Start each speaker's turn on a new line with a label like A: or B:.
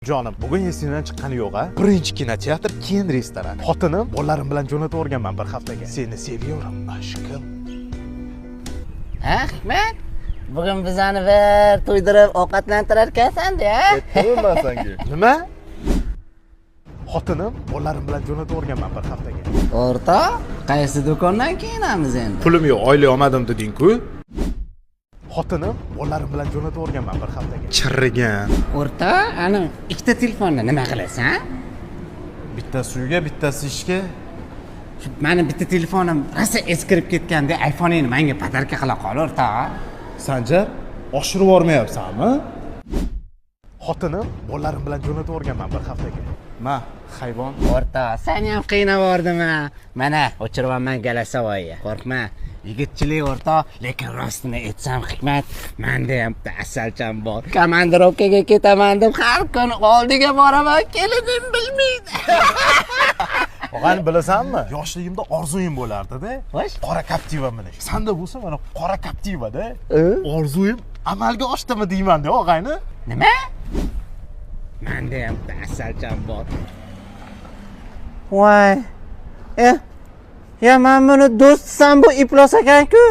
A: Jonim, bugun esingdan chiqqani yo'q, a? Birinchi kinoteatr, keyin restoran. Xotinim, bolalarim bilan jo'natib yuborganman bir haftaga. Seni seviyorum, aşkım.
B: Ha, Hikmat? Bugun bizani bir to'ydirib ovqatlantirar ekansan-da, ha?
C: Aytdim man senga.
A: Nima? Xotinim, bolalarim bilan jo'natib yuborganman bir haftaga.
B: O'rtoq, qaysi do'kondan kiyinamiz endi?
A: Pulim yo'q, oylik olmadim deding-ku. Xotinim, bolalarim bilan jo'natib yuborganman bir haftaga. Chirrigan.
B: O'rtoq, ana ikkita telefonni nima qilasan?
C: Bittasi uyga, bittasi ishga.
B: Shu mani bitta telefonim rosa eskirib ketganda, iPhone'ingni menga подарка qila qol, o'rtoq.
C: Sanjar, oshirib yubormayapsanmi?
A: Xotinim, bolalarim bilan jo'natib yuborganman bir haftaga.
C: Ma, hayvon.
B: O'rtoq, seni ham qiynab yubordim ha. Mana, o'chiryapman голосовой. Qo'rqma. Yigitchilik, o'rtoq, lekin rostini aytsam, Hikmat, menda ham bitta asalcham bor. Komandirovkaga ketaman deb har kuni oldiga boraman, kelinim bilmaydi.
A: Og'ayni, bilasanmi? Yoshligimda orzuyim bo'lardi-da.
B: Xo'sh.
A: Qora Captiva minish. Sanda bo'lsa, mana qora Captiva-da. Orzuyim amalga oshdimi deyman-da, og'ayni.
B: Nima? Menda ham bitta asalcham bor. Voy. E, ya man buni do'stsam, bu iflos ekan-ku.